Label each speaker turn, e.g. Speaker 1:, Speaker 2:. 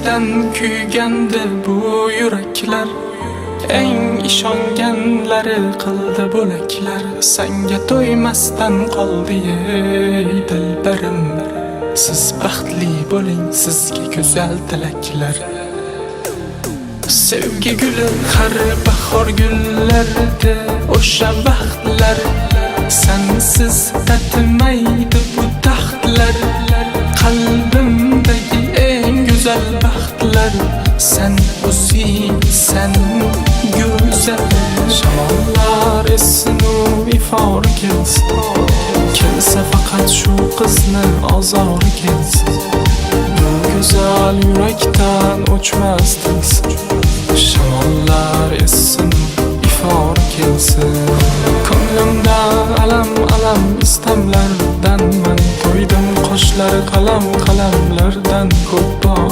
Speaker 1: Sevgidan kuygandi bu yuraklar. Eng ishonganlari qildi bo'laklar. Sanga to'ymasdan qoldi, ey dilbarim. Siz baxtli bo'ling, sizga go'zal tilaklar. Sevgi guli har bahor gullardi o'sha vaqtlar. Sensiz tatmaydi bu taxtlar. Qalbimdagi eng go'zal baxtlar, sen o'zingsan, go'zal. Shamollar essin-u ifori kelsin. Kelsa, faqat shu qizni ozori kelsin. Bu go'zal yurakdan o'chmas tilsin. Shamollar essin, ifor kelsin. Ko'nglimda alam alam istamlardan. Man to'ydim qoshlari qalam qalamlardan. Ko'p bor.